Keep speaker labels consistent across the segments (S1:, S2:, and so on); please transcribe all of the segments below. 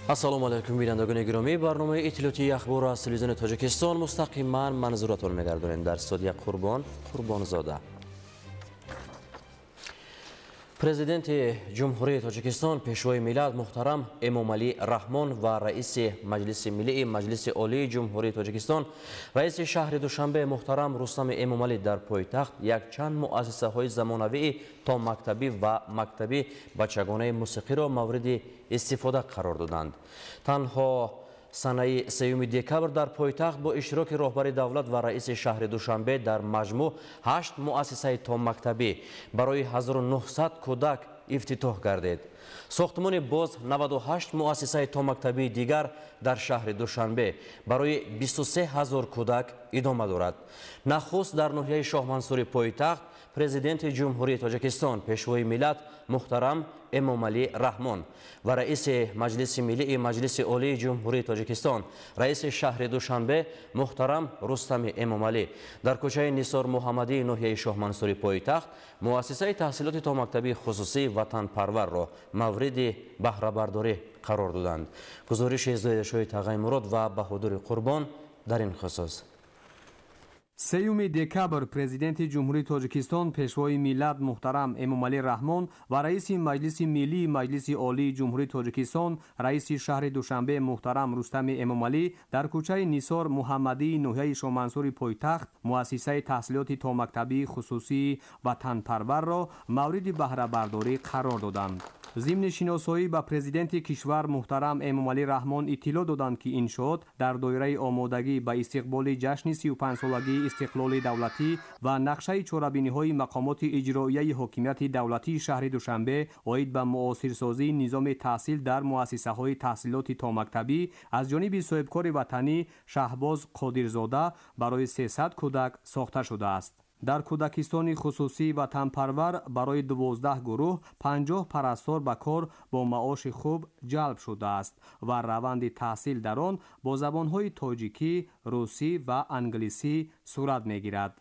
S1: Ассалому алайкум, бинандагони гиромӣ. Барномаи иттилоотии Ахбор аз Телевизиони Тоҷикистон мустақиман манзуратон мегардонем. Дар студия Қурбон Қурбонзода. Президенти Ҷумҳурии Тоҷикистон, Пешвои миллат муҳтарам Эмомалӣ Раҳмон ва раиси Маҷлиси Миллии Маҷлиси Олии Ҷумҳурии Тоҷикистон, раиси шаҳри Душанбе муҳтарам Рустами Эмомалӣ дар пойтахт якчанд муассисаҳои замонавии томактабӣ ва мактабӣ бачагонаи мусиқиро мавриди истифода қарор доданд. Танҳо санаи 3 декабр дар пойтахт бо иштироки роҳбари давлат ва раиси шаҳри Душанбе дар маҷмӯъ 8 муассисаи томактабӣ барои 1900 кӯдак ифтитоҳ гардид. Сохтмони боз 98 муассисаи томактабии дигар дар шаҳри Душанбе барои 23 ҳазор кӯдак идома дорад. Нахуст дар ноҳияи Шоҳмансури пойтахт Президенти Ҷумҳурии Тоҷикистон, Пешвои миллат муҳтарам Эмомалӣ Раҳмон ва раиси Маҷлиси Миллии Маҷлиси Олии Ҷумҳурии Тоҷикистон, раиси шаҳри Душанбе муҳтарам Рустами Эмомалӣ дар кӯчаи Нисор Муҳаммадии ноҳияи Шоҳмансури пойтахт муассисаи таҳсилоти томактабии хусусии Ватанпарварро мавриди баҳрабардорӣ қарор доданд. Гузориши Зоидашоҳи Тағаймурод ва Баҳодури Қурбон дар ин хусус.
S2: 3 декабр Президенти Ҷумҳурии Тоҷикистон, Пешвои миллат муҳтарам Эмомалӣ Раҳмон ва раиси Маҷлиси Миллии Маҷлиси Олии Ҷумҳурии Тоҷикистон, раиси шаҳри Душанбе муҳтарам Рустами Эмомалӣ дар кӯчаи Нисор Муҳаммадии ноҳияи Шоҳмансури пойтахт муассисаи таҳсилоти томактабии хусусии Ватанпарварро мавриди баҳрабардорӣ қарор доданд. Зимни шиносоӣ ба президенти кишвар муҳтарам Эмомалӣ Раҳмон иттилоъ доданд, ки иншоот дар доираи омодагӣ ба истиқболи ҷашни 35-солагии истиқлоли давлатӣ ва нақшаи чорабиниҳои мақомоти иҷроияи ҳокимияти давлатии шаҳри Душанбе оид ба муосирсозии низоми таҳсил дар муассисаҳои таҳсилоти томактабӣ аз ҷониби соҳибкори ватанӣ Шаҳбоз Қодирзода барои 300 кӯдак сохта шудааст. Дар кӯдакистони хусусии Ватанпарвар барои 12 гурӯҳ 50 парастор ба кор бо маоши хуб ҷалб шудааст ва раванди таҳсил дар он бо забонҳои тоҷикӣ, русӣ ва англисӣ сурат мегирад.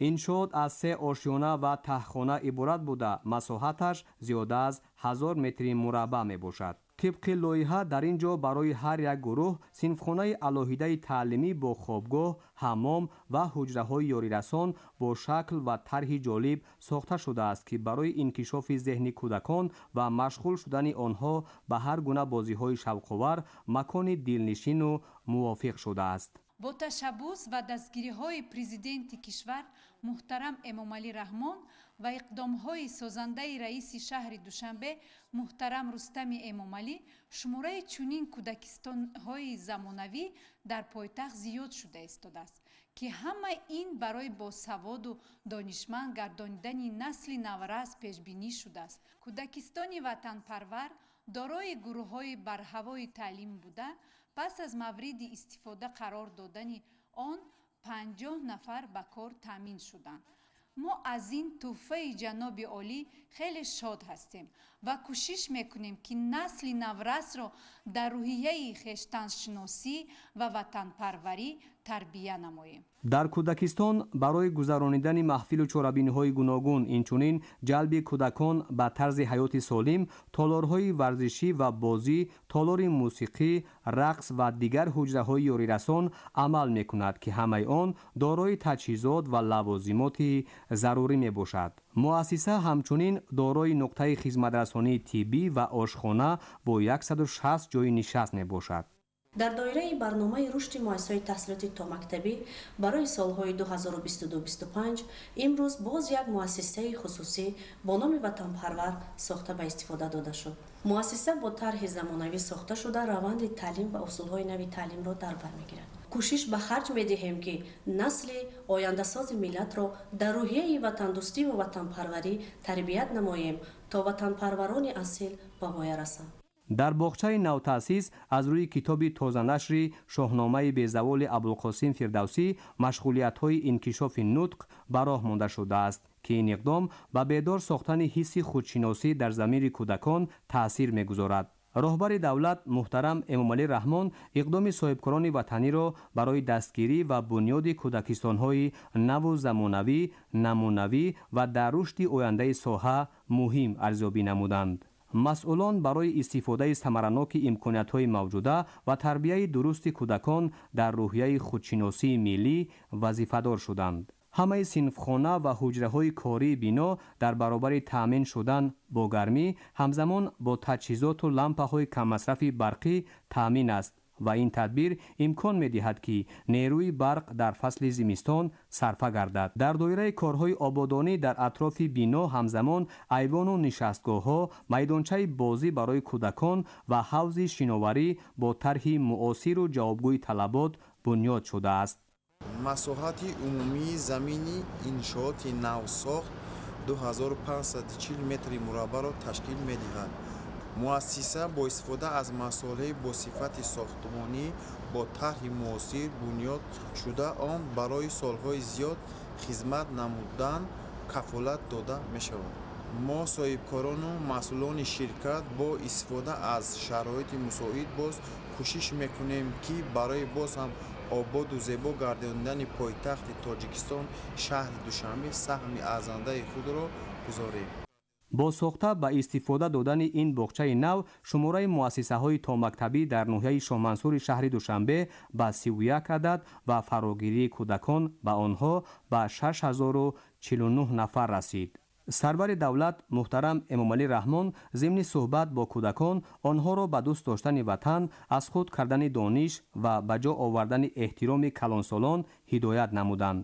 S2: Иншоот аз се ошёна ва таҳхона иборат буда, масоҳаташ зиёда аз 1000 метри мураббаъ мебошад. Тибқи лоиҳа дар ин ҷо барои ҳар як гурӯҳ синфхонаи алоҳидаи таълимӣ бо хобгоҳ, ҳаммом ва ҳуҷраҳои ёрирасон бо шакл ва тарҳи ҷолиб сохта шудааст, ки барои инкишофи зеҳни кӯдакон ва машғул шудани онҳо ба ҳар гуна бозиҳои шавқовар макони дилнишину мувофиқ шудааст.
S3: Бо ташаббус ва дастгириҳои президенти кишвар муҳтарам Эмомалӣ Раҳмон ва иқдомҳои созандаи раиси шаҳри Душанбе муҳтарам Рустами Эмомалӣ шумораи чунин кӯдакистонҳои замонавӣ дар пойтахт зиёд шуда истодааст, ки ҳама ин барои босаводу донишманд гардонидани насли наврас пешбинӣ шудааст. Кӯдакистони Ватанпарвар дорои гурӯҳҳои барҳавои таълим буда, пас аз мавриди истифода қарор додани он 50 нафар ба кор таъмин шуданд. Мо аз ин тӯҳфаи ҷаноби олӣ хеле шод ҳастем ва кӯшиш мекунем, ки насли наврасро дар рӯҳияи хештаншиносӣ ва ватанпарварӣ тарбия намоем.
S2: Дар кӯдакистон барои гузаронидани маҳфилу чорабиниҳои гуногун, инчунин ҷалби кӯдакон ба тарзи ҳаёти солим, толорҳои варзишӣ ва бозӣ, толори мусиқӣ, рақс ва дигар ҳуҷраҳои ёрирасон амал мекунад, ки ҳамаи он дорои таҷҳизот ва лавозимоти зарурӣ мебошад. Муассиса ҳамчунин дорои нуқтаи хизматрасонии тиббӣ ва ошхона бо 160 ҷойи нишаст мебошад.
S4: Дар доираи барномаи рушди муассисаҳои таҳсилоти томактабӣ барои солҳои 2022-25 имрӯз боз як муассисаи хусусӣ бо номи Ватанпарвар сохта ба истифода дода шуд. Муассиса бо тарҳи замонавӣ сохта шуда, раванди таълим ва усулҳои нави таълимро дар бар мегирад. Кӯшиш ба харҷ медиҳем, ки насли ояндасози миллатро дар рӯҳияи ватандӯстиву ватанпарварӣ тарбият намоем, то ватанпарварони асил ба воя расанд.
S2: Дар боғчаи навтаъсис аз рӯи китоби тозанашри Шоҳномаи безаволи Абулқосим Фирдавсӣ машғулиятҳои инкишофи нутқ ба роҳ монда шудааст, ки ин иқдом ба бедор сохтани ҳисси худшиносӣ дар замири кӯдакон таъсир мегузорад. Роҳбари давлат муҳтарам Эмомалӣ Раҳмон иқдоми соҳибкорони ватаниро барои дастгирӣ ва бунёди кӯдакистонҳои наву замонавӣ, намунавӣ ва дар рушди ояндаи соҳа муҳим арзёбӣ намуданд. Масъулон барои истифодаи самараноки имкониятҳои мавҷуда ва тарбияи дурусти кӯдакон дар рӯҳияи худшиносии миллӣ вазифадор шуданд. Ҳамаи синфхона ва ҳуҷраҳои кории бино дар баробари таъмин шудан бо гармӣ, ҳамзамон бо таҷҳизоту лампаҳои каммасрафи барқӣ таъмин аст ва ин тадбир имкон медиҳад, ки нерӯи барқ дар фасли зимистон сарфа гардад. Дар доираи корҳои ободонӣ дар атрофи бино ҳамзамон айвону нишастгоҳҳо, майдончаи бозӣ барои кӯдакон ва ҳавзи шиноварӣ бо тарҳи муосиру ҷавобгӯи талабот бунёд шудааст.
S5: Масоҳати умумии замини иншооти навсохт 2540 метри мураббаъро ташкил медиҳад. Муассиса бо истифода аз масолеҳи бо сифати сохтмонӣ бо тарҳи муосир бунёд шуда, он барои солҳои зиёд хизмат намудан кафолат дода мешавад. Мо соҳибкорону масъулони ширкат бо истифода аз шароити мусоид боз кӯшиш мекунем, ки барои боз ҳам ободу зебо гардондани пойтахти Тоҷикистон, шаҳри Душанбе, саҳми арзандаи худро гузорем.
S2: Бо сохта ба истифода додани ин боғчаи нав шумораи муассисаҳои томактабӣ дар ноҳияи Шоҳмансури шаҳри Душанбе ба 31 адад ва фарогирии кӯдакон ба онҳо ба 6049 нафар расид. Сарвари давлат муҳтарам Эмомалӣ Раҳмон зимни суҳбат бо кӯдакон онҳоро ба дӯст доштани ватан, аз худ кардани дониш ва ба ҷо овардани эҳтироми калонсолон ҳидоят намуданд.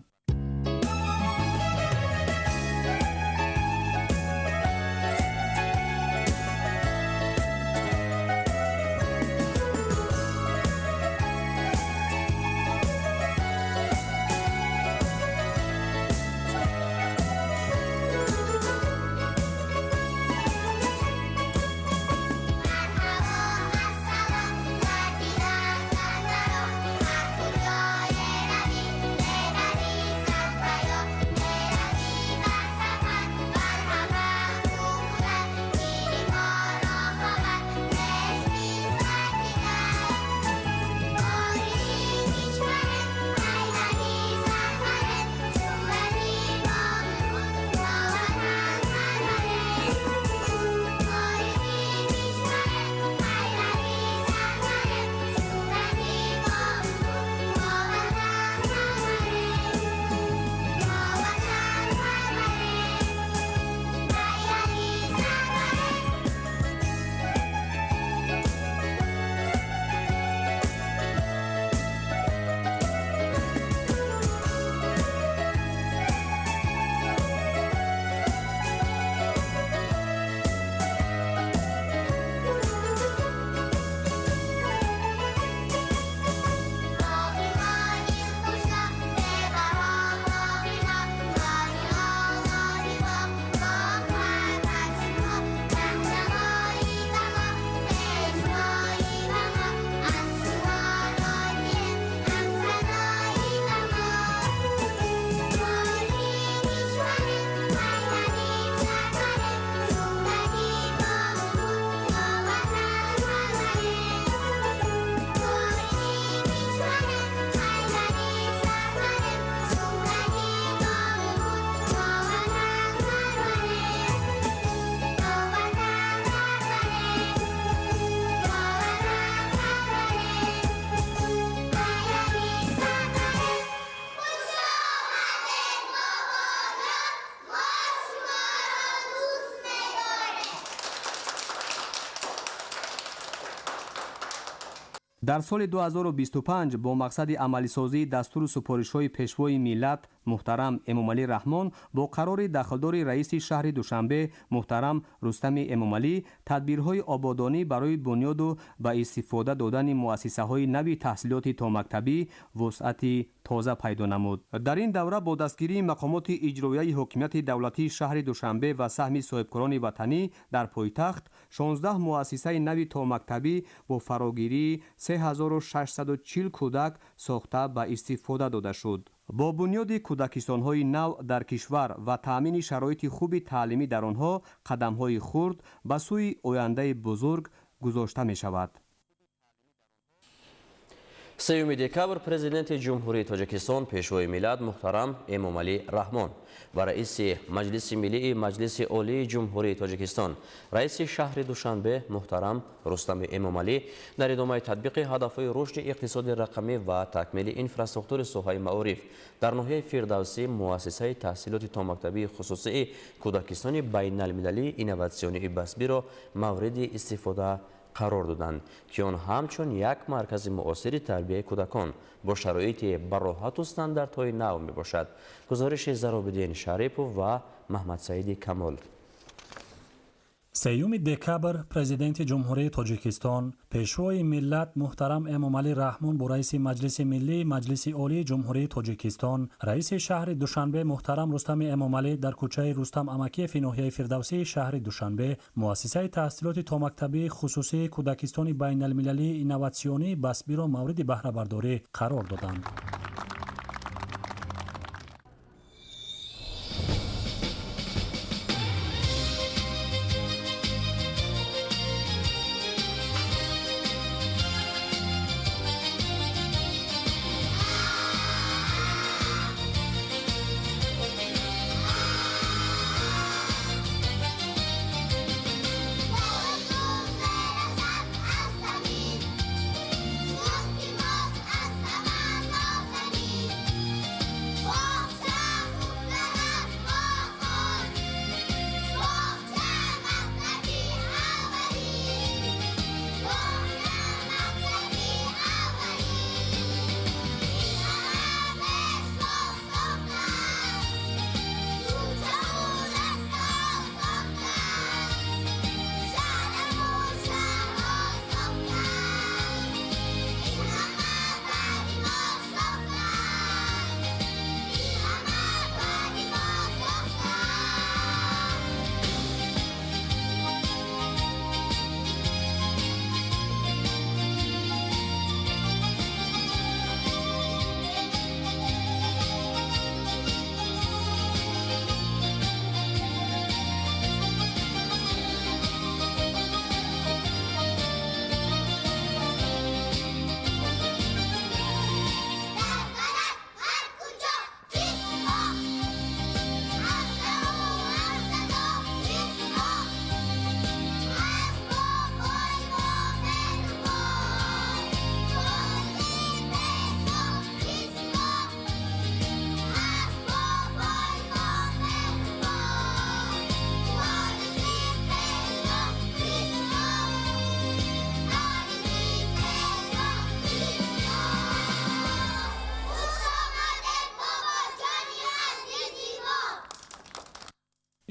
S2: Дар соли 2025 бо мақсади амалисозии дастуру супоришҳои Пешвои миллат муҳтарам Эмомалӣ Раҳмон бо қарори дахлдори раиси шаҳри Душанбе муҳтарам Рустами Эмомалӣ тадбирҳои ободонӣ барои бунёду ба истифода додани муассисаҳои нави таҳсилоти томактабӣ вусъати тоза пайдо намуд. Дар ин давра бо дастгирии мақомоти иҷроияи ҳокимияти давлатии шаҳри Душанбе ва саҳми соҳибкорони ватанӣ дар пойтахт 16 муассисаи нави томактабӣ бо фарогирии 3640 кӯдак сохта ба истифода дода шуд. Бо бунёди кӯдакистонҳои нав дар кишвар ва таъмини шароити хуби таълимӣ дар онҳо қадамҳои хурд ба сӯи ояндаи бузург гузошта мешавад.
S1: 3 декабр Президенти Ҷумҳурии Тоҷикистон Пешвои миллат муҳтарам Эмомалӣ Раҳмон ва раиси Маҷлиси Миллии Маҷлиси Олии Ҷумҳурии Тоҷикистон, раиси шаҳри Душанбе муҳтарам Рустами Эмомалӣ дар идомаи татбиқи ҳадафҳои рушди иқтисоди рақамӣ ва такмили инфраструктури соҳаи маориф дар ноҳияи Фирдавсӣ муассисаи таҳсилоти томактабии хусусии Кӯдакистони байналмилалии инноватсионии Басбиро мавриди истифода қарор доданд, ки он ҳамчун як маркази муосири тарбияи кӯдакон бо шароити бароҳату стандартҳои нав мебошад. Гузориши Заробиддин Шарипов ва Маҳмадсаиди Камол.
S6: 3 декабр Президенти Ҷумҳурии Тоҷикистон Пешвои миллат муҳтарам Эмомалӣ Раҳмон бо раиси Маҷлиси Миллии Маҷлиси Олии Ҷумҳурии Тоҷикистон, раиси шаҳри Душанбе муҳтарам Рустами Эмомалӣ дар кӯчаи Рустам Амакиеви ноҳияи Фирдавсии шаҳри Душанбе муассисаи таҳсилоти томактабии хусусии Кӯдакистони байналмилалии инноватсионии Басбиро мавриди баҳрабардорӣ қарор доданд.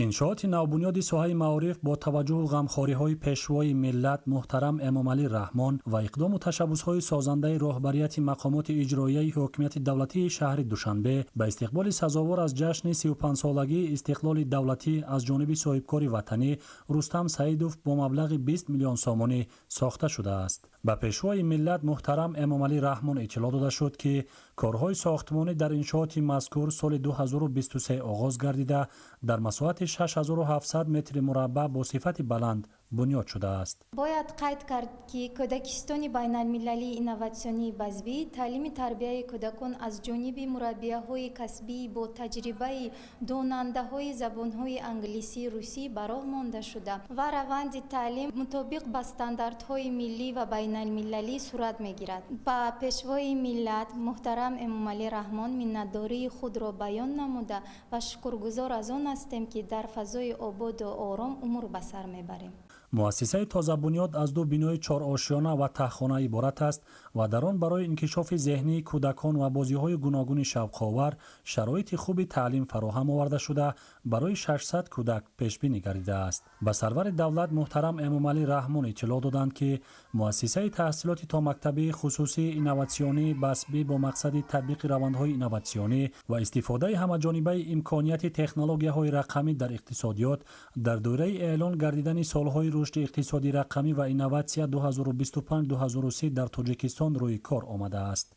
S6: Иншооти навбунёди соҳаи маориф бо таваҷҷӯҳу ғамхориҳои Пешвои миллат муҳтарам Эмомалӣ Раҳмон ва иқдому ташаббусҳои созандаи роҳбарияти мақомоти иҷроияи ҳокимияти давлатии шаҳри Душанбе ба истиқболи сазовор аз ҷашни 35-солагии истиқлоли давлатӣ аз ҷониби соҳибкори ватанӣ Рустам Саидов бо маблағи 20 миллион сомонӣ сохта шудааст. Ба Пешвои миллат муҳтарам Эмомалӣ Раҳмон иттилоъ дода шуд, ки корҳои сохтмонӣ дар иншооти мазкур соли 2023 оғоз гардида дар масоҳати 6700 метри мураббаъ бо сифати баланд бунёд шудааст.
S7: Бояд қайд кард, ки Кӯдакистони байналмилалии инноватсионии Басбӣ таълими тарбияи кӯдакон аз ҷониби мураббияҳои касбӣ бо таҷрибаи донандаҳои забонҳои англисӣ, русӣ ба роҳ монда шуда ва раванди таълим мутобиқ ба стандартҳои миллӣ ва байналмилалӣ сурат мегирад. Ба Пешвои миллат муҳтарам Эмомалӣ Раҳмон миннатдории худро баён намуда ва шукргузор аз он ҳастем, ки дар фазои ободу ором умр ба сар мебарем.
S6: Муассисаи тозабунёд аз ду бинои чорошёна ва таҳхона иборат аст ва дар он барои инкишофи зеҳнии кӯдакон ва бозиҳои гуногуни шавқовар шароити хуби таълим фароҳам оварда шуда, барои 600 кӯдак пешбинӣ гардидааст. Ба сарвари давлат муҳтарам Эмомалӣ Раҳмон иттилоъ доданд, ки муассисаи таҳсилоти томактабии хусусии инноватсионии Басбӣ бо мақсади татбиқи равандҳои инноватсионӣ ва истифодаи ҳамаҷонибаи имконияти технологияҳои рақамӣ дар иқтисодиёт дар доираи эълон гардидани солҳои рушди иқтисоди рақамӣ ва инноватсия 2025-2030 дар Тоҷикистон рӯи кор омадааст.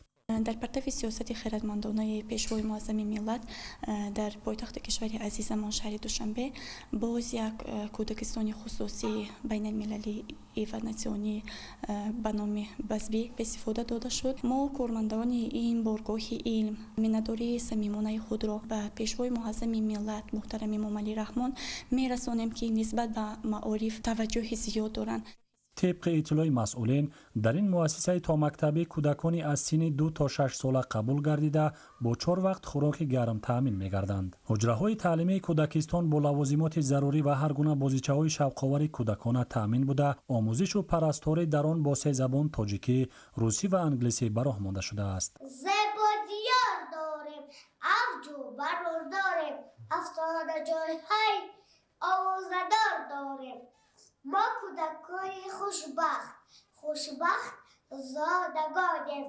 S8: Дар партави сиёсати хирадмандонаи Пешвои муаззами миллат дар пойтахти кишвари азизамон, шаҳри Душанбе, боз як кӯдакистони хусусии байналмилалии инноватсионӣ ба номи Басбӣ ба истифода дода шуд. Мо, кормандони ин боргоҳи илм, миннатдории самимонаи худро ба Пешвои муаззами миллат муҳтарам Эмомалӣ Раҳмон мерасонем, ки нисбат ба маориф таваҷҷӯҳи зиёд доранд.
S6: Тибқи иттилои масъулин, дар ин муассисаи томактабӣ кӯдакони аз синни 2 то 6 сола қабул гардида, бо чор вақт хӯроки гарм таъмин мегарданд. Ҳуҷраҳои таълимии кӯдакистон бо лавозимоти зарурӣ ва ҳар гуна бозичаҳои шавқовари кӯдакона таъмин буда, омӯзишу парасторӣ дар он бо се забон: тоҷикӣ, русӣ ва англисӣ ба роҳ монда шудааст.
S9: Зебо диёр дорем, авҷу барор дорем, афсона ҷойҳои овозадор дорем. Мо кӯдакони хушбахт, хушбахт зодагонем,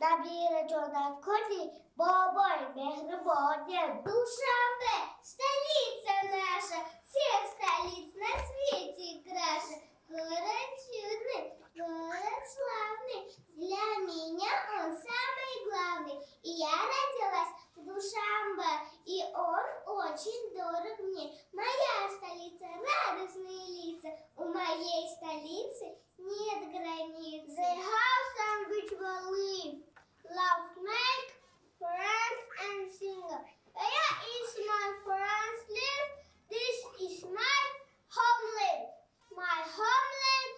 S9: набираҷонакони бобои меҳрубонем. Душанбе — столица наша, всех столиц на свете краше. Город чудный, город славный, для меня он самый главный. И я родилась в Душанбе, и он очень дорог мне. Моя столица — радостные лица, у моей столицы нет границ. The house on which we live, love make friends and singer. Where is my friends live? This is my homeland. My homeland,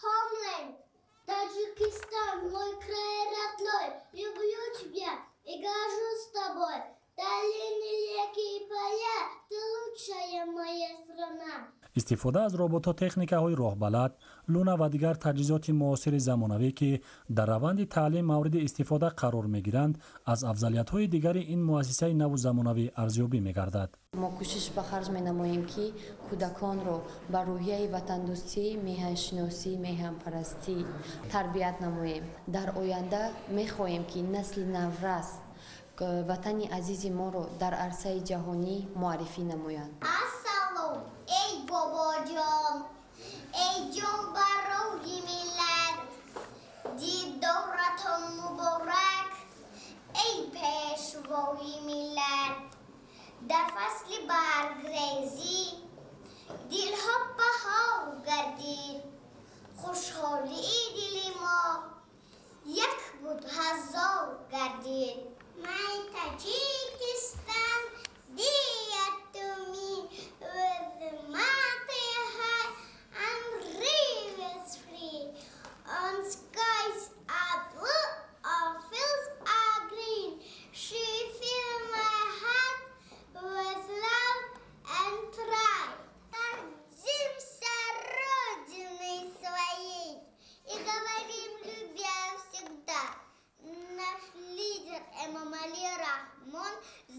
S9: homeland. Таджикистан, мой край родной, люблю тебя и горжусь тобой. Долины, реки и поля, ты лучшая моя страна.
S6: Истифода аз робототехникаҳои роҳбалад, Луна ва дигар таҷҳизоти муосири замонавӣ, ки дар раванди таълим мавриди истифода қарор мегиранд, аз афзалиятҳои дигари ин муассисаи наву замонавӣ арзёбӣ мегардад.
S10: Мо кӯшиш ба харҷ менамоем, ки кӯдаконро ба рӯҳияи ватандӯстӣ, меҳаншиносӣ, меҳанпарастӣ тарбият намоем. Дар оянда мехоҳем, ки насли наврас ватани азизи моро дар арсаи ҷаҳонӣ муаррифӣ намоянд.
S9: Ассалом, эй бобоҷон, эй ҷонбарои миллат, дидоратон муборак, эй пешвои миллат. Дар фасли баргрезӣ дилҳо баҳор гардид, хушҳолии дили мо як буд, ҳазор гардид. My Tajikistan, dear to me, with the mountain high and rivers free. On skies are blue, our fields are green. She fill my heart with love and pride. Гордимся родиной своей и говорим, любя всегда. Наш лидер Эмомали Рахмон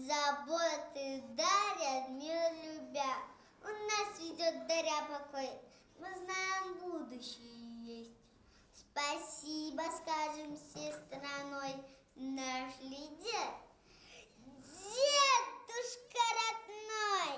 S9: заботы дарят, мир любя. Он нас ведет, даря покой. Мы знаем, будущее есть. Спасибо скажем всей страной. Наш лидер — дедушка родной.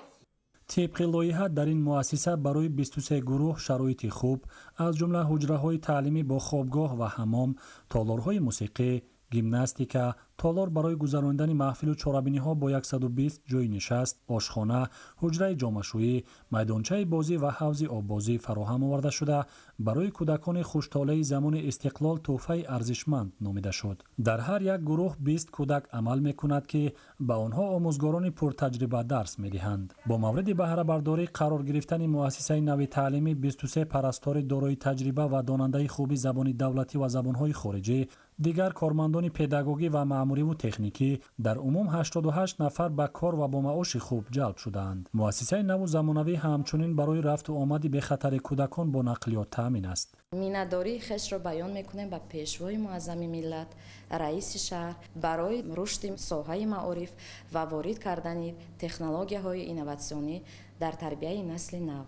S6: Тибқи лоиҳа, дар ин муассиса барои 23 гурӯҳ шароити хуб, аз ҷумла ҳуҷраҳои таълимӣ бо хобгоҳ ва ҳаммом, толорҳои мусиқӣ, гимнастика, толор барои гузаронидани маҳфилу чорабиниҳо бо 120 ҷойи нишаст, ошхона, ҳуҷраи ҷомашӯӣ, майдончаи бозӣ ва ҳавзи оббозӣ фароҳам оварда шуда, барои кӯдакони хуштолеи замони истиқлол тӯҳфаи арзишманд номида шуд. Дар ҳар як гурӯҳ 20 кӯдак амал мекунад, ки ба онҳо омӯзгорони пуртаҷриба дарс медиҳанд. Бо мавриди баҳрабардорӣ қарор гирифтани муассисаи нави таълимӣ 23 парастори дорои таҷриба ва донандаи хуби забони давлатӣ ва забонҳои хориҷӣ, дигар кормандони педагогӣ ва маъмурӣ. маъмуриву техникӣ дар умум 88 нафар ба кор ва бо маоши хуб ҷалб шудаанд. Муассисаи наву замонавӣ ҳамчунин барои рафту омади бехатари кӯдакон бо нақлиёт таъмин аст.
S11: Миннатдории хешро баён мекунем ба Пешвои муаззами миллат, раиси шаҳр барои рушди соҳаи маориф ва ворид кардани технологияҳои инноватсионӣ дар тарбияи насли нав.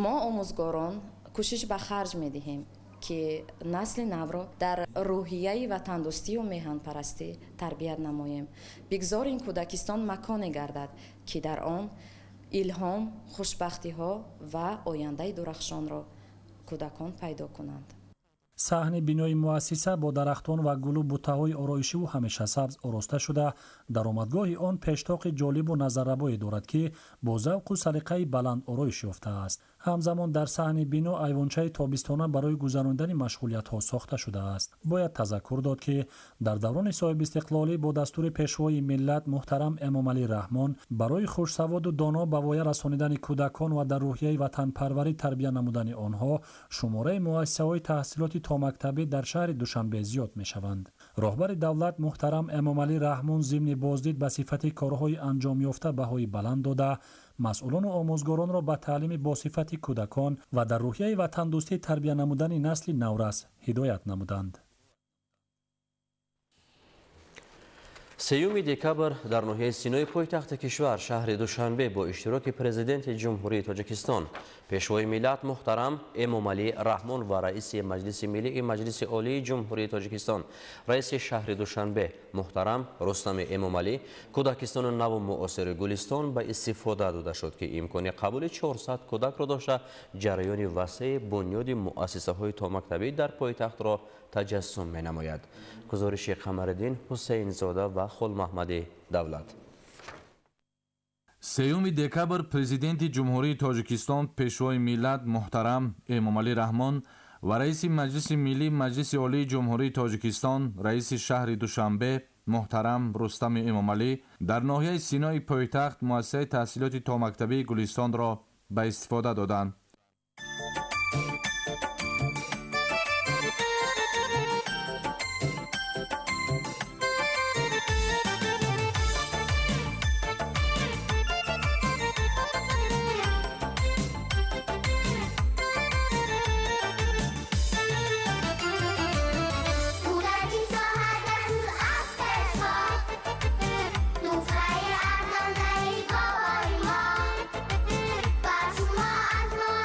S11: Мо омӯзгорон кӯшиш ба харҷ медиҳем, ки насли навро дар рӯҳияи ватандӯстию меҳанпарастӣ тарбият намоем. Бигзор ин кӯдакистон маконе гардад, ки дар он илҳом, хушбахтиҳо ва ояндаи дурахшонро кӯдакон пайдо кунанд.
S6: Саҳни бинои муассиса бо дарахтон ва гулу буттаҳои ороишиву ҳамешасабз ороста шуда, даромадгоҳи он пештоқи ҷолибу назаррабое дорад, ки бо завқу салиқаи баланд ороиш ёфтааст. Ҳамзамон дар саҳни бино айвончаи тобистона барои гузарондани машғулиятҳо сохта шудааст. Бояд тазаккур дод, ки дар даврони соҳибистиқлолӣ бо дастури Пешвои миллат муҳтарам Эмомалӣ Раҳмон барои хушсаводу доно ба воя расонидани кӯдакон ва дар рӯҳияи ватанпарварӣ тарбия намудани онҳо шумораи муассисаҳои таҳсилоти томактабӣ дар шаҳри Душанбе зиёд мешаванд. Роҳбари давлат муҳтарам Эмомалӣ Раҳмон зимни боздид ба сифати корҳои анҷомёфта баҳои баланд дода, масъулону омӯзгоронро ба таълими босифати кӯдакон ва дар рӯҳияи ватандӯстӣ тарбия намудани насли наврас ҳидоят намуданд.
S1: 3 декабр дар ноҳияи Синои пойтахти кишвар, шаҳри Душанбе, бо иштироки Президенти Ҷумҳурии Тоҷикистон, Пешвои миллат муҳтарам Эмомалӣ Раҳмон ва раиси Маҷлиси Миллии Маҷлиси Олии Ҷумҳурии Тоҷикистон, раиси шаҳри Душанбе муҳтарам Рустами Эмомалӣ кӯдакистони наву муосири Гулистон ба истифода дода шуд, ки имкони қабули 400 кӯдакро дошта, ҷараёни васеи бунёди муассисаҳои томактабӣ дар пойтахтро таҷассум менамояд. Гузориши Қамариддин Ҳусейнзода ва Холмаҳмади Давлат.
S12: 3 декабр Президенти Ҷумҳурии Тоҷикистон, Пешвои миллат муҳтарам Эмомалӣ Раҳмон ва раиси Маҷлиси Миллии Маҷлиси Олии Ҷумҳурии Тоҷикистон, раиси шаҳри Душанбе муҳтарам Рустами Эмомалӣ дар ноҳияи Синои пойтахт муассисаи таҳсилоти томактабии Гулистонро ба истифода доданд.
S9: Нусхаи арзандаи бобои мо, бар шумо аз мо.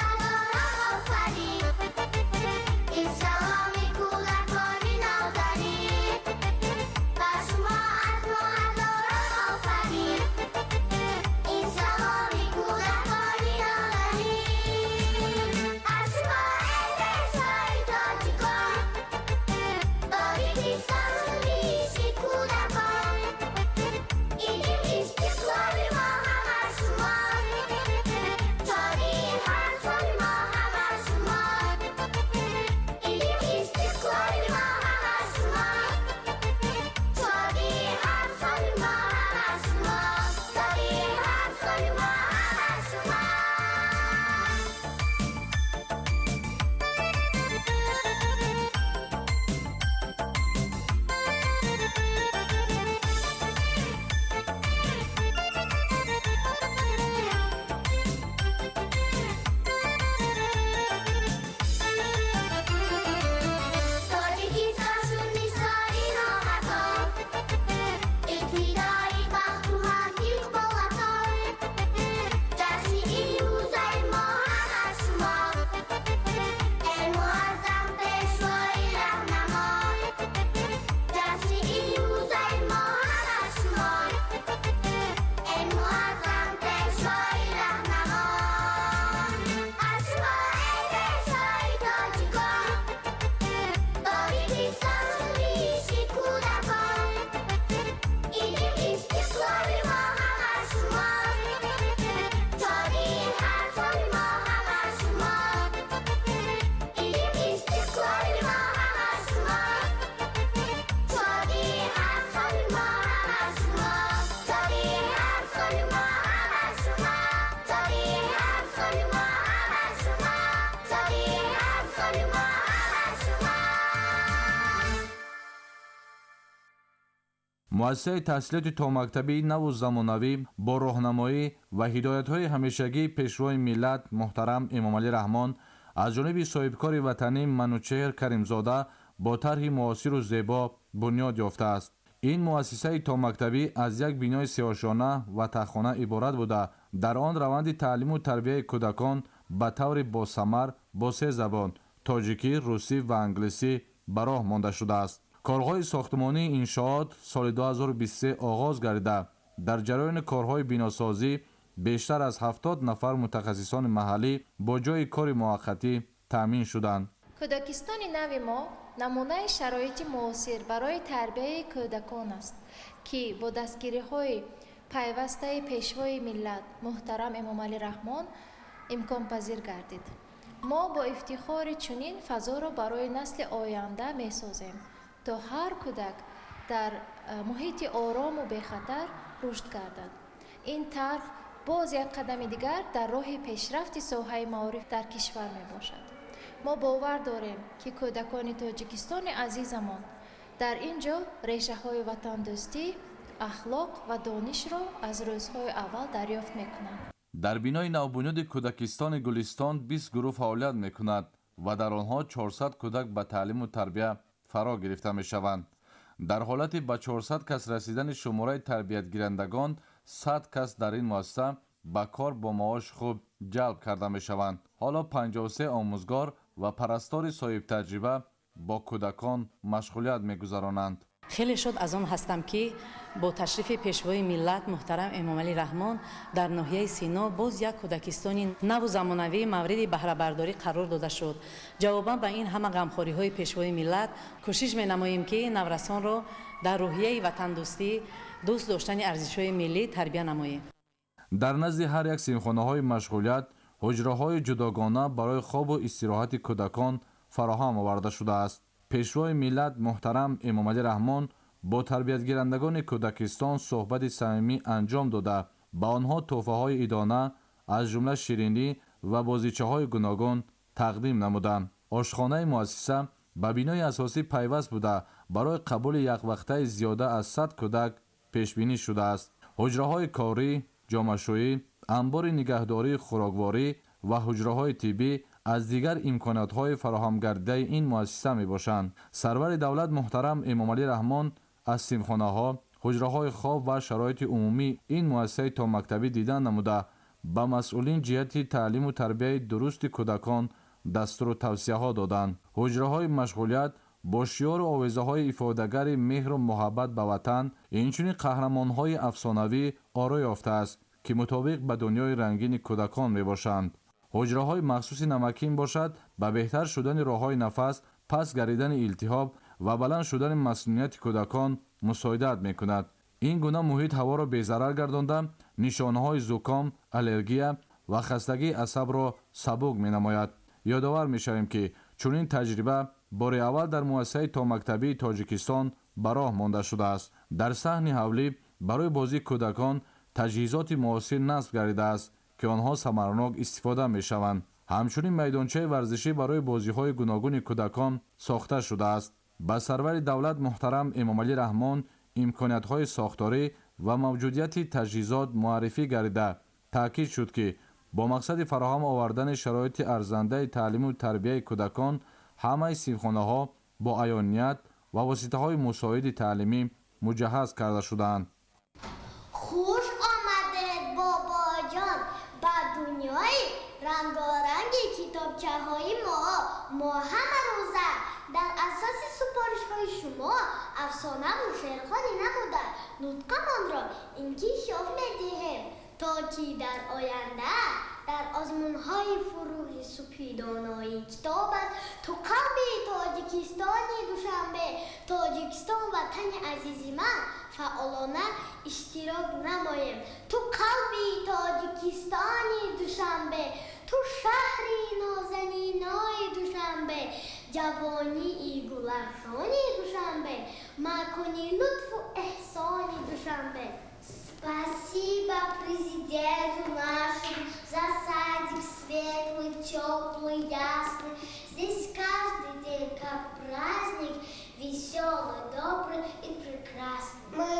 S12: Муассисаи таҳсилоти томактабии наву замонавӣ бо роҳнамоӣ ва ҳидоятҳои ҳамешагии Пешвои миллат муҳтарам Эмомалӣ Раҳмон аз ҷониби соҳибкори ватанӣ Манучеҳр Каримзода бо тарҳи муосиру зебо бунёд ёфтааст. Ин муассисаи томактабӣ аз як бинои сеошёна ва таххона иборат буда, дар он раванди таълиму тарбияи кӯдакон ба таври босамар бо се забон тоҷикӣ, русӣ ва англисӣ ба роҳ монда шудааст. Корҳои сохтмонии иншоот соли 2023 оғоз гардида, дар ҷараёни корҳои биносозӣ бештар аз 70 нафар мутахассисони маҳаллӣ бо ҷойи кори муваққатӣ таъмин шуданд.
S13: Кӯдакистони нави мо намунаи шароити муосир барои тарбияи кӯдакон аст, ки бо дастгириҳои пайвастаи Пешвои миллат муҳтарам Эмомалӣ Раҳмон имконпазир гардид. Мо бо ифтихори чунин фазоро барои насли оянда месозем, то ҳар кӯдак дар муҳити орому бехатар рушд гардад. Ин тарҳ боз як қадами дигар дар роҳи пешрафти соҳаи маориф дар кишвар мебошад. Мо бовар дорем, ки кӯдакони Тоҷикистони азизамон дар ин ҷо решаҳои ватандӯстӣ, ахлоқ ва донишро аз рӯзҳои аввал дарёфт мекунанд.
S12: Дар бинои навбунёди кӯдакистони Гулистон 20 гурӯҳ фаъолият мекунад ва дар онҳо 400 кӯдак ба таълиму тарбия фаро гирифта мешаванд. Дар ҳолати ба 400 кас расидани шумораи тарбиятгирандагон, 100 кас дар ин муассиса ба кор бо маоши хуб ҷалб карда мешаванд. Ҳоло 53 омӯзгор ва парастори соҳибтаҷриба бо кӯдакон машғулият мегузаронанд.
S14: Хеле шод аз он ҳастам, ки бо ташрифи Пешвои миллат муҳтарам Эмомалӣ Раҳмон дар ноҳияи Сино боз як кӯдакистони наву замонавӣ мавриди баҳрабардорӣ қарор дода шуд. Ҷавобан ба ин ҳама ғамхориҳои Пешвои миллат кӯшиш менамоем, ки наврасонро дар рӯҳияи ватандӯстӣ, дӯст доштани арзишҳои миллӣ тарбия намоем.
S12: Дар назди ҳар як синфхонаҳои машғулият ҳуҷраҳои ҷудогона барои хобу истироҳати кӯдакон фароҳам оварда шудааст. Пешвои миллат муҳтарам Эмомалӣ Раҳмон бо тарбиятгирандагони кӯдакистон суҳбати самимӣ анҷом дода, ба онҳо тӯҳфаҳои идона аз ҷумла ширинӣ ва бозичаҳои гуногун тақдим намуданд. Ошхонаи муассиса ба бинои асосӣ пайваст буда, барои қабули яквақтаи зиёда аз 100 кӯдак пешбинӣ шудааст. Ҳуҷраҳои корӣ, ҷомашӯӣ, анбори нигаҳдории хӯрокворӣ ва ҳуҷраҳои тиббӣ аз дигар имкониятҳои фароҳамгардидаи ин муассиса мебошанд. Сарвари давлат муҳтарам Эмомалӣ Раҳмон аз синфхонаҳо, ҳуҷраҳои хоб ва шароити умумии ин муассисаи томактабӣ дидан намуда, ба масъулин ҷиҳати таълиму тарбияи дурусти кӯдакон дастуру тавсияҳо доданд. Ҳуҷраҳои машғулият бо шиёру овезаҳои ифодагари меҳру муҳаббат ба ватан, инчунин қаҳрамонҳои афсонавӣ оро ёфтааст, ки мутобиқ ба дунёи рангини кӯдакон мебошанд. Ҳуҷраҳои махсуси намакин бошад, ба беҳтар шудани роҳҳои нафас, пас гардидани илтиҳоб ва баланд шудани масунияти кӯдакон мусоидат мекунад. Ин гуна муҳит ҳаворо безарар гардонда, нишонаҳои зуком, аллергия ва хастагии асабро сабук менамояд. Ёдовар мешавем, ки чунин таҷриба бори аввал дар муассисаи томактабии Тоҷикистон ба роҳ монда шудааст. Дар саҳни ҳавлӣ барои бозии кӯдакон таҷҳизоти муосир насб гардидааст, ки онҳо самаранок истифода мешаванд. Ҳамчунин майдончаи варзишӣ барои бозиҳои гуногуни кӯдакон сохта шудааст. Ба сарвари давлат муҳтарам Эмомалӣ Раҳмон имкониятҳои сохторӣ ва мавҷудияти таҷҳизот муаррифӣ гардида, таъкид шуд, ки бо мақсади фароҳам овардани шароити арзандаи таълиму тарбияи кӯдакон ҳамаи синфхонаҳо бо аёният ва воситаҳои мусоиди таълимӣ муҷаҳҳаз карда шудаанд.
S9: Хуш омадед, бобоҷон, ба дунёи рангоранги китобчаҳои мо. Мо ҳама рӯза дар асоси супоришҳои шумо афсонаву шеърхонӣ намуда, нутқамонро инкишоф медиҳем, то ки дар оянда дар озмунҳои фурӯғи супидонои китоб аст ту қалби Тоҷикистони Душанбе, Тоҷикистон ватани азизи ман фаъолона иштирок намоем. Ту қалби Тоҷикистони Душанбе, ту шаҳри нозанинои Душанбе, ҷавонии гулафшони Душанбе, макони лутфу эҳсони Душанбе. Спасибо президенту нашему за садик светлый, теплый, ясный. Здесь каждый день как праздник, веселый, добрый и прекрасный. Мы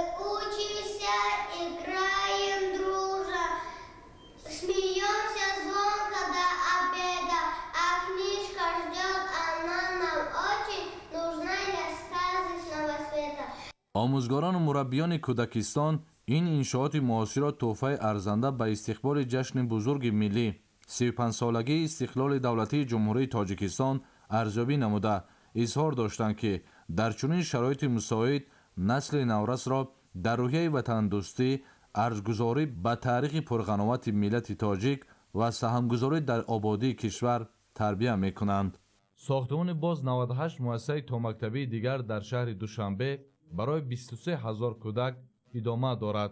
S12: Омӯзгорону мураббиёни кӯдакистон ин иншооти муосирро тӯҳфаи арзанда ба истиқболи ҷашни бузурги миллӣ 35-солагии истиқлоли давлатии Ҷумҳурии Тоҷикистон арзёбӣ намуда, изҳор доштанд, ки дар чунин шароити мусоид насли наврасро дар рӯҳияи ватандӯстӣ, арҷгузорӣ ба таърихи пурғановати миллати тоҷик ва саҳмгузорӣ дар ободии кишвар тарбия мекунанд. Сохтмони боз 98 муассисаи томактабии дигар дар шаҳри Душанбе барои 23 ҳазор кӯдак идома дорад.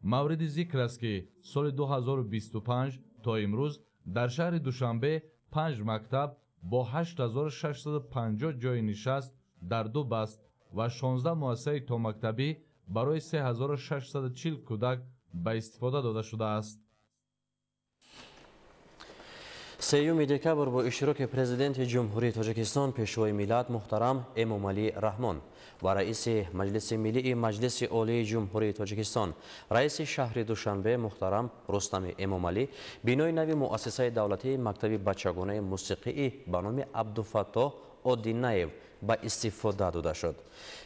S12: Мавриди зикр аст, ки соли 2025 то имрӯз дар шаҳри Душанбе 5 мактаб бо 8650 ҷойи нишаст дар ду баст ва 16 муассисаи томактабӣ барои 3640 кӯдак ба истифода дода шудааст.
S1: 3 декабр бо иштироки Президенти Ҷумҳурии Тоҷикистон, Пешвои миллат муҳтарам Эмомалӣ Раҳмон ва раиси Маҷлиси Миллии Маҷлиси Олии Ҷумҳурии Тоҷикистон, раиси шаҳри Душанбе муҳтарам Рустами Эмомалӣ бинои нави муассисаи давлатии мактаби бачагонаи мусиқии ба номи Абдуфаттоҳ Одинаев ба истифода дода шуд.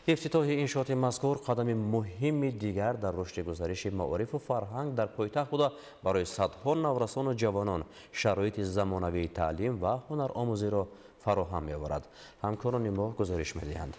S1: Ифтитоҳи иншооти мазкур қадами муҳими дигар дар рушди гузариши маорифу фарҳанг дар пойтахт буда, барои садҳо наврасону ҷавонон шароити замонавии таълим ва ҳунаромӯзиро фароҳам меоварад. Ҳамкорони мо гузориш медиҳанд.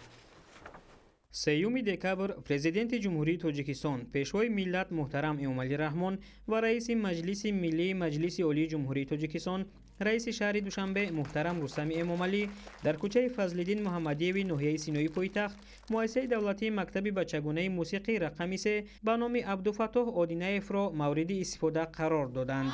S15: 3 декабр Президенти Ҷумҳурии Тоҷикистон, Пешвои миллат муҳтарам Эмомалӣ Раҳмон ва раиси Маҷлиси Миллии Маҷлиси Олии Ҷумҳурии Тоҷикистон, раиси шаҳри Душанбе муҳтарам Рустами Эмомалӣ дар кӯчаи Фазлиддин Муҳаммадиеви ноҳияи Синои пойтахт муассисаи давлатии мактаби бачагонаи мусиқӣ рақами 3 ба номи Абдуфаттоҳ Одинаевро мавриди истифода қарор доданд.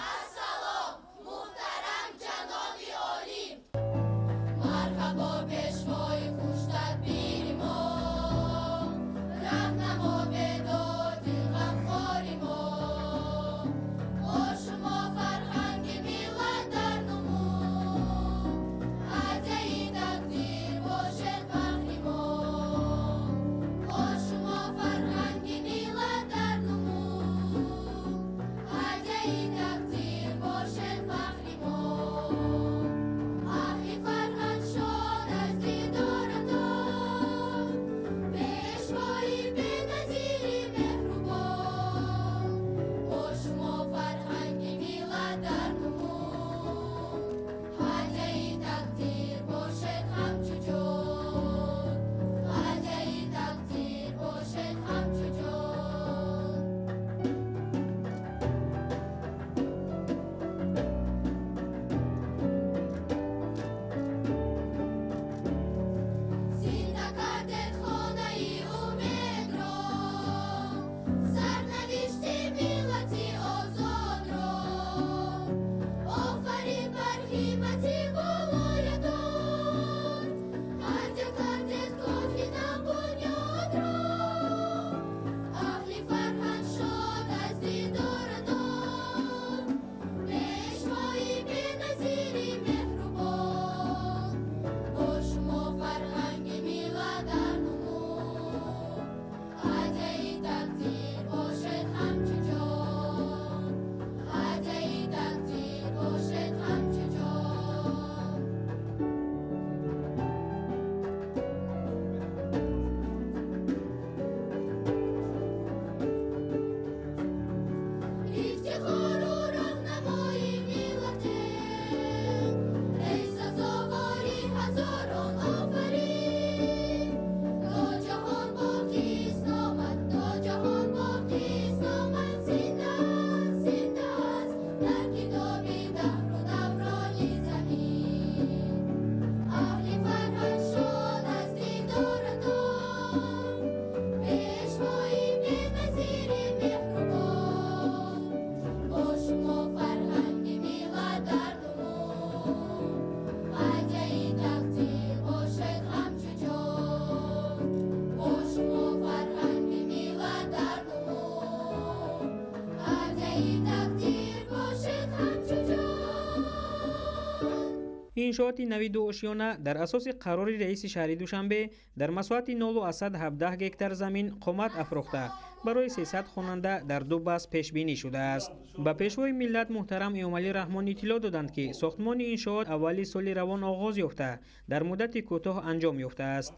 S15: Иншооти нави дуошиёна дар асоси қарори раиси шаҳри Душанбе дар масоҳати 0,17 гектар замин қомат афрохта барои 300 хонанда дар ду баст пешбинӣ шудааст. Ба Пешвои миллат муҳтарам Эмомалӣ Раҳмон иттилоъ доданд, ки сохтмони иншоот аввали соли равон оғоз ёфта, дар муддати кӯтоҳ анҷом ёфтааст.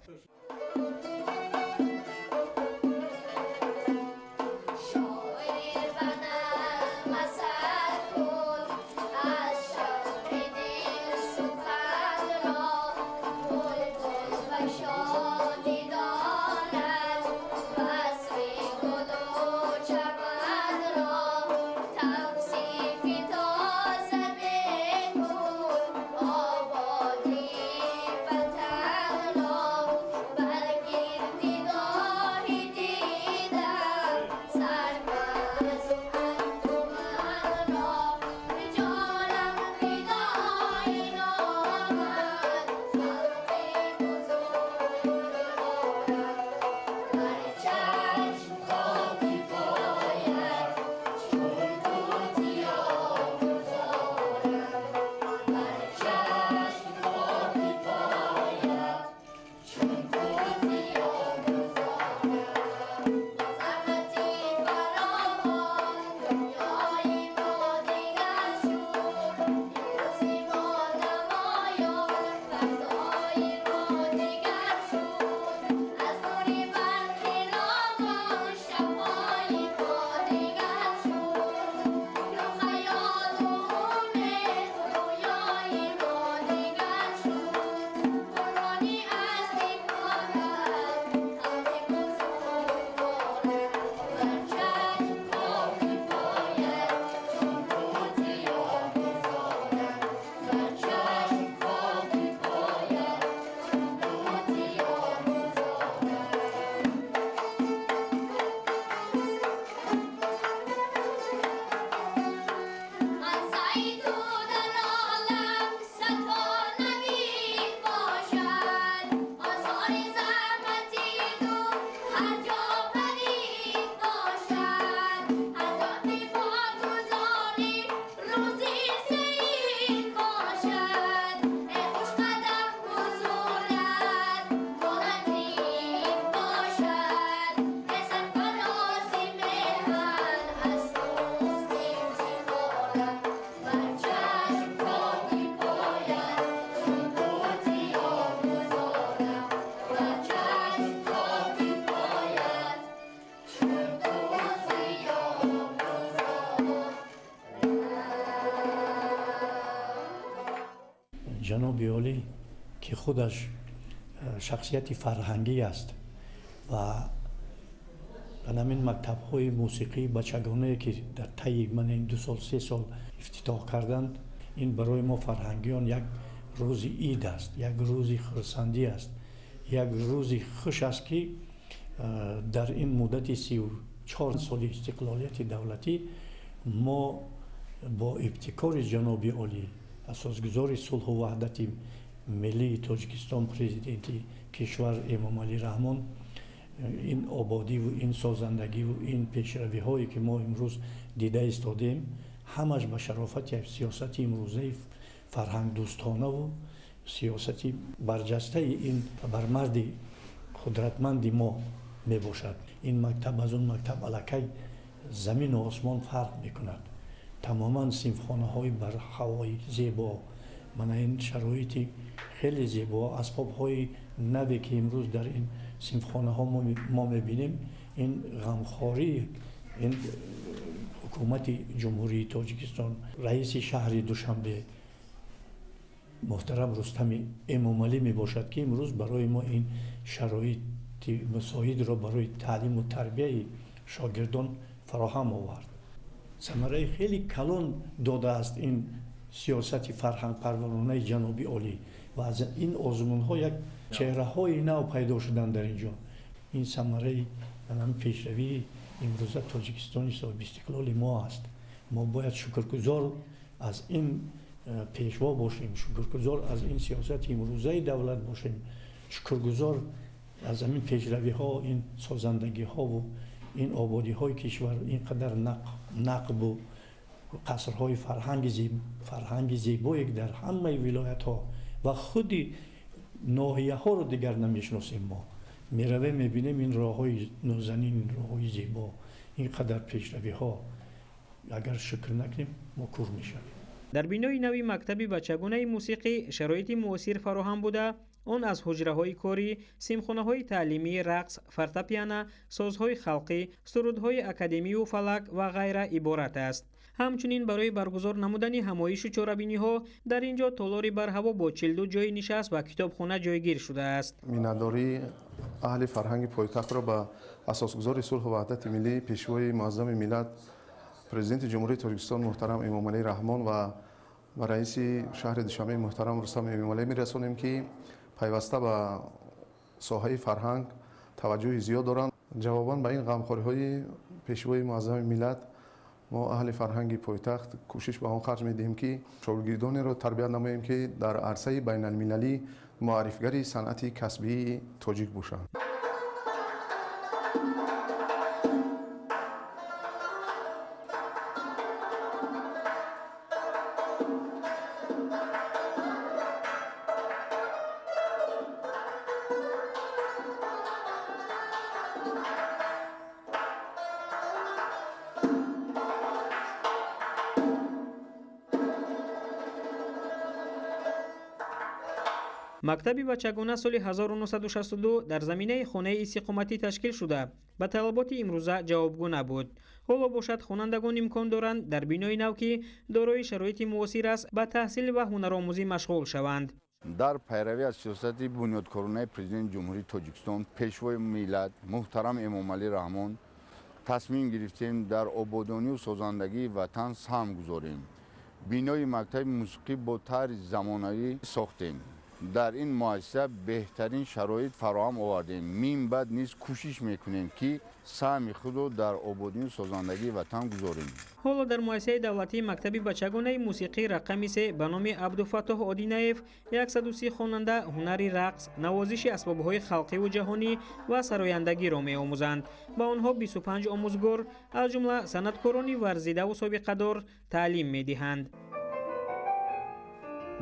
S16: Бар чашм хоки поят чун тути обгузорам. Бар чашм хоки поят чун тути обгузорам.
S17: Ҷаноби олӣ, ки худаш шахсияти фарҳангӣ аст ва ба ҳамин мактабҳои мусиқии бачагонае, ки дар тайи ман ин 2 сол 3 сол ифтитоҳ карданд, ин барои мо фарҳангиён як рӯзи ид аст, як рӯзи хурсандӣ аст, як рӯзи хуш аст, ки дар ин муддати 34 соли истиқлолияти давлатӣ мо бо ибтикори ҷаноби олӣ, асосгузори сулҳу ваҳдати миллии Тоҷикистон, президенти кишвар Эмомалӣ Раҳмон, ин ободиву ин созандагиву ин пешравиҳое, ки мо имрӯз дида истодем, ҳамаш ба шарофати сиёсати имрӯзаи фарҳангдӯстонаву сиёсати барҷастаи ин бармарди қудратманди мо мебошад. Ин мактаб аз он мактаб аллакай замину осмон фарқ мекунад. Тамоман синфхонаҳои барҳавои зебо, мана ин шароити хеле зебо, асбобҳои наве, ки имрӯз дар ин синфхонаҳо мо мебинем, ин ғамхории ин ҳукумати Ҷумҳурии Тоҷикистон, раиси шаҳри Душанбе муҳтарам Рустами Эмомалӣ мебошад, ки имрӯз барои мо ин шароити мусоидро барои таълиму тарбияи шогирдон фароҳам овард. Самараи хеле калон додааст ин сиёсати фарҳангпарваронаи ҷаноби олӣ ва аз ин озмунҳо як чеҳраҳои нав пайдо шуданд дар ин ҷо. Ин самараи пешравии имрӯза Тоҷикистони соҳибистиқлоли мо аст. Мо бояд шукргузор аз ин пешво бошем, шукргузор аз ин сиёсати имрӯзаи давлат бошем, шукргузор аз ҳамин пешравиҳо, ин созандагиҳову ин ободиҳои кишвар, ин қадар нақбу қасрҳои фарҳанги зебое, ки дар ҳамаи вилоятҳо ва худи ноҳияҳоро дигар намешиносем. Мо меравем, мебинем ин роҳҳои нозанин, ин роҳҳои зебо, ин қадар пешравиҳо. Агар шукр накунем, мо кур мешавем.
S15: Дар бинои нави мактаби бачагонаи мусиқӣ шароити муосир фароҳам буда, он аз ҳуҷраҳои корӣ, симхонаҳои таълимӣ, рақс, фортепиано, созҳои халқӣ, сурудҳои академию фалак ва ғайра иборат аст. Ҳамчунин барои баргузор намудани ҳамоишу чорабиниҳо дар ин ҷо толори барҳаво бо 42 ҷойи нишаст ва китобхона ҷойгир шудааст.
S18: Миннатдории аҳли фарҳанги пойтахтро ба асосгузори сулҳу ваҳдати миллӣ, пешвои муаззами миллат, президенти Ҷумҳурии Тоҷикистон муҳтарам Эмомалӣ Раҳмон ва ба раиси шаҳри Душанбе муҳтарам Рустам Эмомалӣ мерасонем, ки пайваста ба соҳаи фарҳанг таваҷҷӯҳи зиёд доранд. Ҷавобан ба ин ғамхориҳои пешвои муаззами миллат, мо аҳли фарҳанги пойтахт кӯшиш ба он харҷ медиҳем, ки шогирдонеро тарбият намоем, ки дар арсаи байналмилалӣ муаррифгари санъати касбии тоҷик бошанд.
S15: Мактаби бачагона соли 1962 дар заминаи хонаи истиқоматӣ ташкил шуда, ба талаботи имрӯза ҷавобгӯ набуд. Ҳоло бошад, хонандагон имкон доранд дар бинои нав, ки дорои шароити муосир аст, ба таҳсил ва ҳунаромӯзӣ машғул шаванд.
S19: Дар пайравӣ аз сиёсати бунёдкоронаи президенти Ҷумҳурии Тоҷикистон, пешвои миллат муҳтарам Эмомалӣ Раҳмон, тасмим гирифтем дар ободонию созандагии ватан саҳм гузорем. Бинои мактаби мусиқӣ бо тарзи замонавӣ сохтем. Дар ин муассиса беҳтарин шароит фароҳам овардем. Мин баъд низ кӯшиш мекунем, ки саҳми худро дар ободию созандагии ватан гузорем.
S15: Ҳоло дар муассисаи давлатии мактаби бачагонаи мусиқӣ рақами 3 ба номи Абдуфаттоҳ Одинаев 130 хонанда ҳунари рақс, навозиши асбобҳои халқиву ҷаҳонӣ ва сарояндагиро меомӯзанд. Ба онҳо 25 омӯзгор, аз ҷумла санъаткорони варзидаву собиқадор, таълим медиҳанд.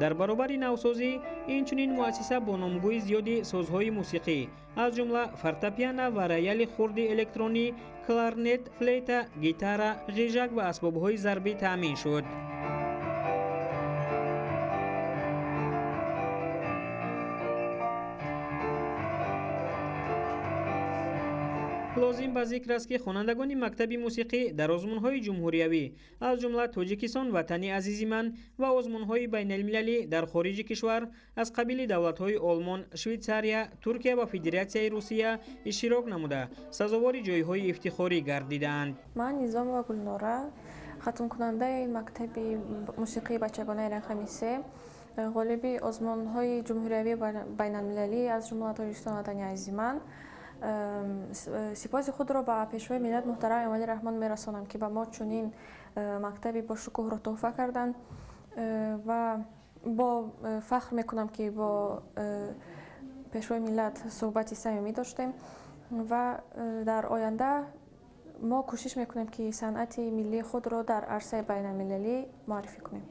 S15: Дар баробари навсозӣ инчунин муассиса бо номгӯи зиёди созҳои мусиқӣ, аз ҷумла фортепиано ва рояли хурди электронӣ, кларнет, флейта, гитара, ғижак ва асбобҳои зарбӣ таъмин шуд. Лозим ба зикр аст, ки хонандагони мактаби мусиқӣ дар озмунҳои ҷумҳуриявӣ, аз ҷумла Тоҷикистон ватани азизи ман ва озмунҳои байналмилалӣ дар хориҷи кишвар аз қабили давлатҳои Олмон, Швейтсария, Туркия ва Федератсияи Русия иштирок намуда, сазовори ҷойҳои ифтихорӣ гардидаанд.
S20: Ман Низомова Гулнора, хатмкунандаи мактаби мусиқии бачагонаи рақами 3, ғолиби озмунҳои ҷумҳуриявӣ байналмилалӣ аз ҷумла Тоҷикистон ватани азизи ман. Сипоси худро ба Пешвои миллат муҳтарам Эмомалӣ Раҳмон мерасонам, ки ба мо чунин мактаби бошукӯҳро тӯҳфа карданд ва бо фахр мекунам, ки бо Пешвои миллат суҳбати самимӣ доштем ва дар оянда мо кӯшиш мекунем, ки санъати миллии худро дар арсаи байналмилалӣ муаррифӣ кунем.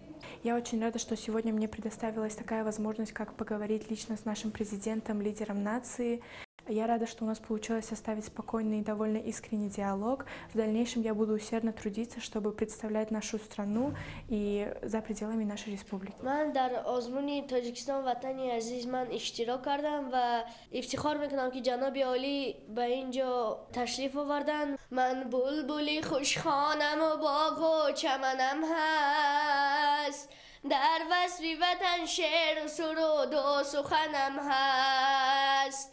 S21: Я очень рада, что сегодня мне предоставилась такая возможность, как поговорить лично с нашим президентом, лидером нации. Я рада, что у нас получилось составить спокойный и довольно искренний диалог. В дальнейшем я буду усердно трудиться, чтобы представлять нашу страну и за пределами нашей республики.
S22: Ман дар озмуни Тоҷикистон ватани азиз ман иштирок кардам ва ифтихор мекунам, ки ҷаноби олӣ ба ин ҷо ташриф оварданд. Ман булбули хушхонаму боғу чаманам ҳаст, дар васфи ватан шеъру суруду суханам ҳаст,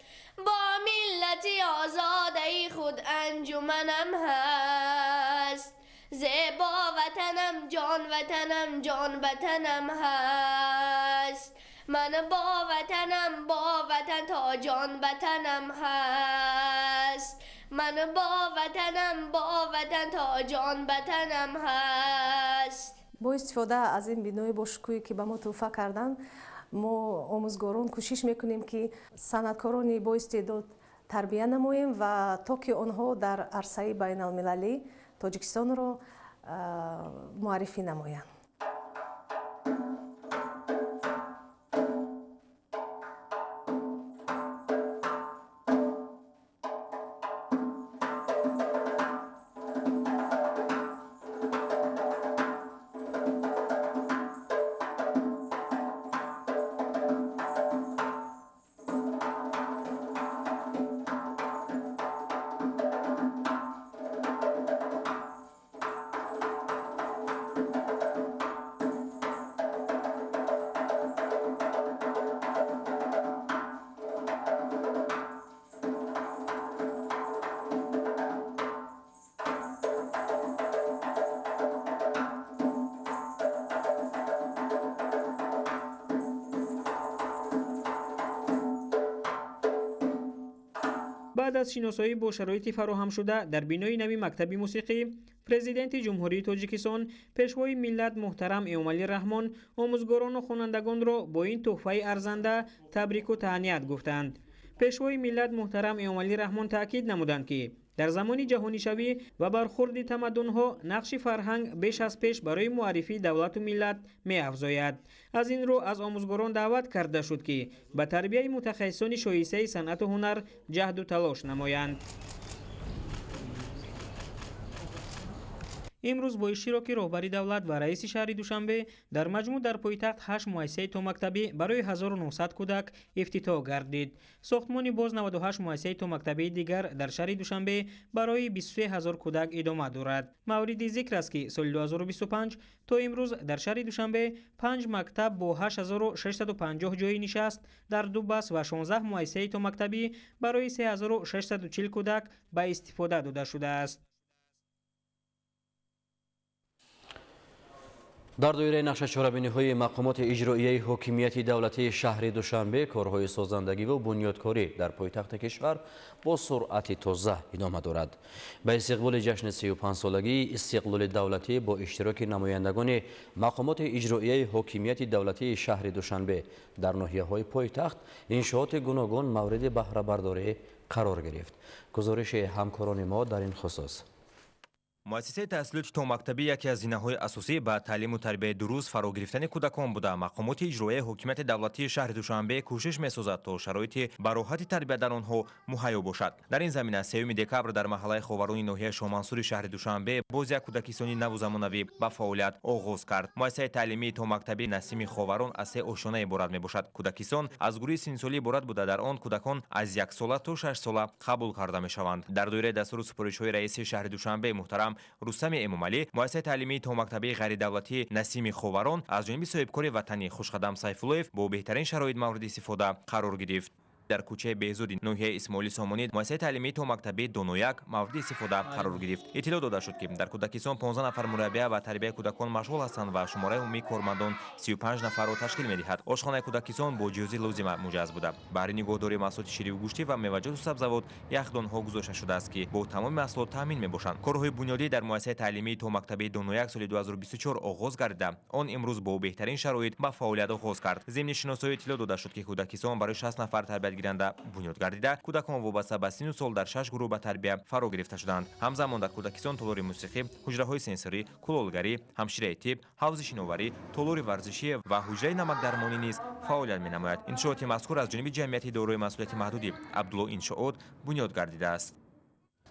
S22: бо миллати озодаи худ анҷуманам ҳаст, зебо ватанам, ҷон ватанам, ҷон ватанам ҳаст, ман бо ватанам, бо ватан то ҷон ватанам ҳаст, ман бо ватанам, бо ватан то ҷон ватанам ҳаст.
S23: Бо истифода аз ин бинои бошукӯҳе, ки ба мо тӯҳфа карданд, мо омӯзгорон кӯшиш мекунем, ки санъаткорони боистеъдод тарбия намоем ва то ки онҳо дар арсаи байналмилалӣ Тоҷикистонро муаррифӣ намоянд.
S15: Баъд аз шиносоӣ бо шароити фароҳамшуда дар бинои нави мактаби мусиқӣ, Президенти Ҷумҳурии Тоҷикистон, Пешвои миллат муҳтарам Эмомалӣ Раҳмон омӯзгорону хонандагонро бо ин тӯҳфаи арзанда табрику таҳният гуфтанд. Пешвои миллат муҳтарам Эмомалӣ Раҳмон таъкид намуданд, ки дар замони ҷаҳонишавӣ ва бархурди тамаддунҳо нақши фарҳанг беш аз пеш барои муаррифии давлату миллат меафзояд. Аз ин рӯ аз омӯзгорон даъват карда шуд, ки ба тарбияи мутахассисони шоистаи санъату ҳунар ҷаҳду талош намоянд. Имрӯз бо иштироки роҳбари давлат ва раиси шаҳри Душанбе дар маҷмӯъ дар пойтахт 8 муассисаи томактабӣ барои 1900 кӯдак ифтитоҳ гардид. Сохтмони боз 98 муассисаи томактабии дигар дар шаҳри Душанбе барои 23 ҳазор кӯдак идома дорад. Мавриди зикр аст, ки соли 2025 то имрӯз дар шаҳри Душанбе 5 мактаб бо 8650 ҷойи нишаст дар ду бас ва 16 муассисаи томактабӣ барои 3640 кӯдак ба истифода дода шудааст.
S1: Дар доираи нақша чорабиниҳои мақомоти иҷроияи ҳокимияти давлатии шаҳри Душанбе корҳои созандагиву бунёдкорӣ дар пойтахти кишвар бо суръати тоза идома дорад. Ба истиқболи ҷашни 35-солагии истиқлоли давлатӣ бо иштироки намояндагони мақомоти иҷроияи ҳокимияти давлатии шаҳри Душанбе дар ноҳияҳои пойтахт иншооти гуногун мавриди баҳрабардорӣ қарор гирифт. Гузориши ҳамкорони мо дар ин хусус.
S3: Муассисаи таҳсилоти томактабӣ яке аз зинаҳои асосӣ ба таълиму тарбияи дуруст фаро гирифтани кӯдакон буда, мақомоти иҷроияи ҳокимияти давлатии шаҳри Душанбе кӯшиш месозад, то шароити бароҳати тарбия дар онҳо муҳайё бошад. Дар ин замина 3 декабр дар маҳаллаи Ховарони ноҳияи Шоҳмансури шаҳри Душанбе боз як кӯдакистони наву замонавӣ ба фаъолият оғоз кард. Муассисаи таълимии томактабӣ Насими Ховарон аз 3 ошёна иборат мебошад. Кӯдакистон аз гурӯҳи синнсолӣ иборат буда, дар он кӯдакон аз 1 сола то 6 сола қабул карда мешаванд. Дар доираи дастуру супоришҳои раиси шаҳри Душанбе муҳтарам Рустами Эмомалӣ, муассисаи таълимии томактабии ғайридавлатии Насими Ховарон аз ҷониби соҳибкори ватанӣ Хушқадам Сайфуллоев бо беҳтарин шароит мавриди истифода қарор гирифт. Дар кӯчаи Беҳзоди ноҳияи Исмоили Сомонӣ муассисаи таълимии томактабии Донояк мавриди истифода қарор гирифт. Иттилоъ дода шуд, ки дар кӯдакистон 15 нафар мураббия ва тарбияи кӯдакон машғул ҳастанд ва шумораи умумии кормандон 35 нафарро ташкил медиҳад. Ошхонаи кӯдакистон бо ҷиҳози лозима муҷаҳҳаз буда, баҳри нигоҳдории маҳсулоти ширию гӯштӣ ва меваҷоту сабзавот яхдонҳо гузошта шудааст, ки бо тамоми маҳсулот таъмин мебошанд. Корҳои бунёдӣ дар муассисаи таълимии томактабии Донояк соли 2024 оғоз гардида, он имрӯз бо беҳтарин шароит ба фаъолият оғоз кард. Зимни шиносоӣ иттилоъ дода шуд, ки кӯдакистон барои 60 нафар тарбиятгиранда бунёд гардида, кӯдакон вобаста ба синну сол дар 6 гурӯҳ ба тарбия фаро гирифта шуданд. Ҳамзамон дар кӯдакистон толори мусиқӣ, ҳуҷраҳои сенсорӣ, кулолгарӣ, ҳамшираи тиб, ҳавзи шиноварӣ, толори варзишӣ ва ҳуҷраи намакдармонӣ низ фаъолият менамояд. Иншооти мазкур аз ҷониби ҷамъияти дорои масъулияти маҳдуди Абдулло иншоот бунёд гардидааст.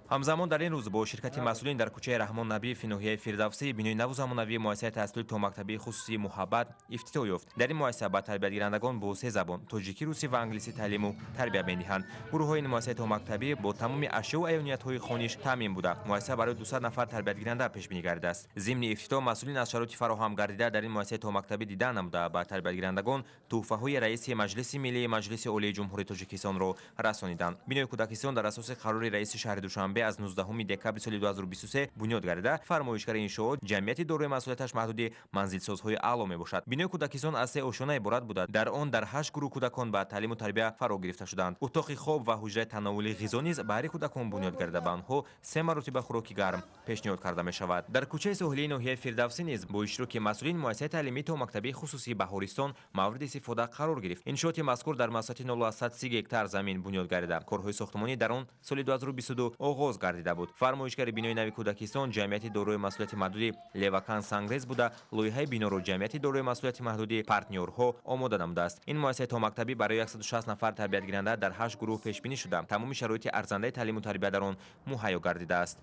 S3: Ҳамзамон дар ин рӯз бо ширкати масъулин дар кӯчаи Раҳмон Набиев ноҳияи Фирдавсӣ бинои наву замонавии муассисаи таҳсилоти томактабии хусусии Муҳаббат ифтитоҳ ёфт. Дар ин муассиса ба тарбиятгирандагон бо 3 забон тоҷикӣ, русӣ ва англисӣ таълиму тарбия медиҳанд. Гурӯҳҳои ин муассисаи томактабӣ бо тамоми ашёу аёниятҳои хониш таъмин буда, муассиса барои 200 нафар тарбиятгиранда пешбинӣ гардидааст. Зимни ифтитоҳ масъулин аз шароити фароҳам гардида дар ин муассисаи томактабӣ дида намуда, ба тарбиятгирандагон тӯҳфаҳои раиси Маҷлиси Миллии Маҷлиси Олии Ҷумҳурии Тоҷикистонро расониданд. Бинои кӯдакистон дар асоси қарори раиси шаҳри Душанбе аз 19 декабри соли 2023 бунёд гардида, фармоишгари иншоот ҷамъияти дорои масъулияташ маҳдуди манзилсозҳои аъло мебошад. Бинои кӯдакистон аз 3 ошёна иборат буда, дар он дар 8 гурӯҳ кӯдакон ба таълиму тарбия фаро гирифта шуданд. Утоқи хоб ва ҳуҷраи тановули ғизо низ баҳри кӯдакон бунёд гардида, ба онҳо 3 маротиба хӯроки гарм пешниҳод карда мешавад. Дар кӯчаи соҳилии ноҳияи Фирдавсӣ низ бо иштироки масъулин муассисаи таълимии томактабии хусусии Баҳористон мавриди истифода қарор гирифт. Иншооти мазкур дар масоҳати 0,30 гектар замин бунёд гардида, корҳои сохтмонӣ дар он соли 2022 оғоз гардида буд. Фармоишгари бинои нави кӯдакистон ҷамъияти дорои масъулияти маҳдуди Левакан Сангрез буда, лоиҳаи биноро ҷамъияти дорои масъулияти маҳдуди Партнёрҳо омода намудааст. Ин муассисаи томактабӣ барои 160 нафар тарбиятгиранда дар 8 гурӯҳ пешбинӣ шуда, тамоми шароити арзандаи таълиму тарбия дар он муҳайё гардидааст.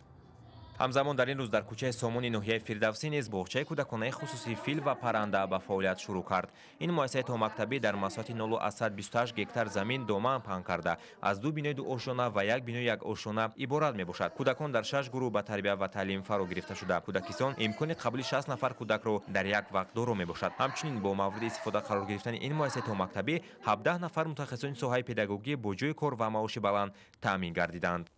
S3: Ҳамзамон дар ин рӯз дар кӯчаи Сомони ноҳияи Фирдавсӣ низ боғчаи кӯдаконаи хусусии фил ва парранда ба фаъолият шурӯъ кард. Ин муассисаи томактабӣ дар масоҳати 0,28 гектар замин доман паҳн карда, аз 2 бинои дуошёна ва 1 бинои якошёна иборат мебошад. Кӯдакон дар 6 гурӯҳ ба тарбия ва таълим фаро гирифта шуда, кӯдакистон имкони қабули 60 нафар кӯдакро дар як вақт доро мебошад. Ҳамчунин бо мавриди истифода қарор гирифтани ин муассисаи томактабӣ 17 нафар мутахассисони соҳаи педагогӣ бо ҷойи кор ва маоши баланд таъмин гардиданд.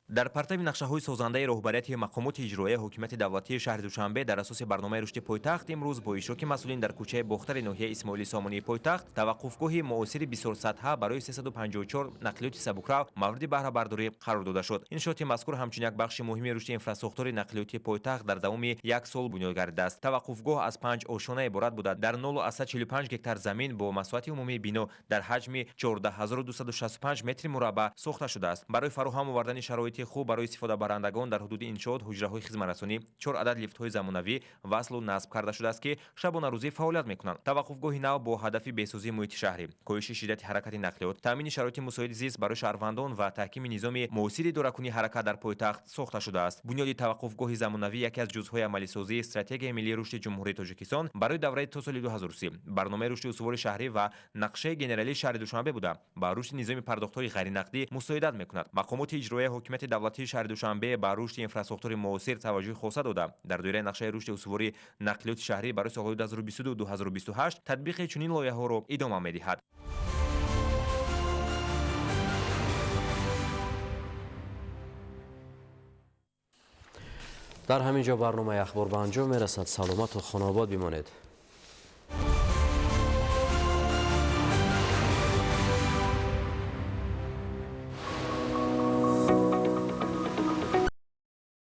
S3: Дар партави нақшаҳои созандаи роҳбарияти мақомоти иҷроияи ҳокимияти давлатии шаҳри Душанбе дар асоси барномаи рушди пойтахт имрӯз бо иштироки масъулин дар кӯчаи Бохтари ноҳияи Исмоили Сомонии пойтахт таваққуфгоҳи муосири бисёрсатҳа барои 354 нақлиёти сабукрав мавриди баҳрабардорӣ қарор дода шуд. Иншооти мазкур ҳамчун як бахши муҳими рушди инфрасохтори нақлиёти пойтахт дар давоми як сол бунёд гардидааст. Таваққуфгоҳ аз 5 ошёна иборат буда, дар 0,45 гектар замин бо масоҳати умумии бино дар ҳаҷми 14265 метри мураббаъ сохта шудааст. Барои фароҳам овардани шароити хуб барои истифодабарандагон дар ҳудуди иншоот ҳуҷраҳои хизматрасонӣ, 4 адад лифтҳои замонавӣ васлу насб карда шудааст, ки шабонарӯзӣ фаъолият мекунанд. Таваққуфгоҳи нав бо ҳадафи беҳсозии муҳити шаҳрӣ, коҳиши шиддати ҳаракати нақлиёт, таъмини шароити мусоиди зист барои шаҳрвандон ва таҳкими низоми муосири идоракунии ҳаракат дар пойтахт сохта шудааст. Бунёди таваққуфгоҳи замонавӣ яке аз ҷузъҳои амалисозии стратегияи миллии рушди Ҷумҳурии Тоҷикистон барои давраи то соли 2030, барномаи рушди устувори шаҳрӣ ва нақшаи генералии шаҳри Душанбе буда, ба рушди низоми пардохтҳои ғайринақдӣ мусоидат мекунад. Мақомоти иҷроияи ҳокимияти давлатии шаҳри Душанбе ба рушди инфрасохтори муосир таваҷҷӯҳи хоса дода, дар доираи нақшаи рушди устувори нақлиёти шаҳрӣ барои солҳои 2022-2028 татбиқи чунин лоиҳаҳоро идома медиҳад.
S1: Дар ҳамин ҷо барномаи ахбор ба анҷом мерасад. Саломату хонобод бимонед.